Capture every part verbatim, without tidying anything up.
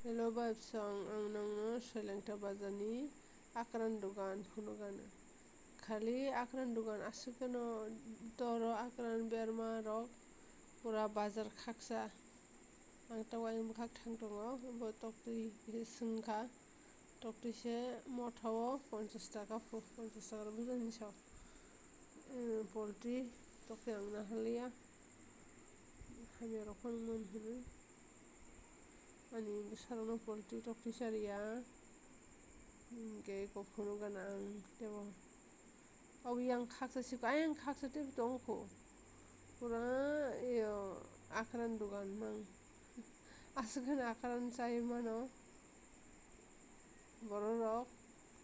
Hello vibes song, ang nangno Soilengta bazarni akran dugan phunukgano. Khali akran dugan aswkno toro akran berma rok pura bazar khaksa. Ang ta wayang bwkhak thang tongo, bo toktwi khe swngkha. Toktwi se motha o ponchash taka phu, ponchash taka rok bwsani sa. Poultry toktwi ang naharliya. Hamya rok phano man hwnwi. Ani bwsarokno poultry toktwi chariya. Hinkhe kok phunukgana ang tebo. Obo yang khaksa siko, ayang khaksa tebo tongkho. Pura iyo akran dugan mang. Aswkno akran chai mano. Bororok,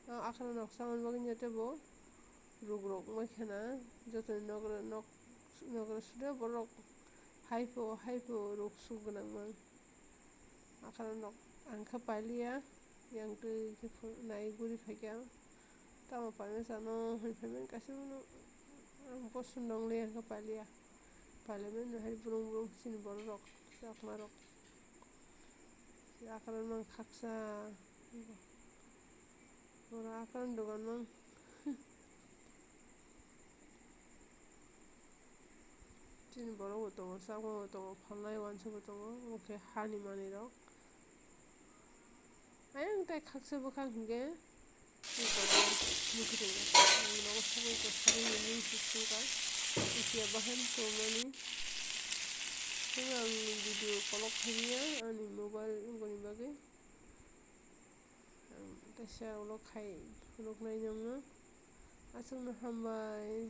o akran rok chamani bagwi no tebo ruk rok wngmai khena, jotoni nogra nok, nogra sude borok haipo haipo ruk suk gwnang mang. Akran rok ang khe pailiya, yang twi khe phu-, nai guri phaikha, tamo paina chano hwnwi phaimani kaisa bono ang boson dong le ang khe pailiya, pailaimani no hai brung brung chini bororok chakma rok. Akran mang khaksa. Oro akran dugan mang. Chini borok bo tongo, chakma bo tongo, phalnai uansuk bo tongo, omo khe hani manwi rok. Ayang tai khaksa bwkhak hinkhe. Ang nogo sugui kwsarwi nini suk sungkha. Isiya bahan tongmani. Tei ang video kolok khaimya ani mobile wngmani bagwi. Ang teisa ulo khai phunuknai nangno. Aswkno hambai.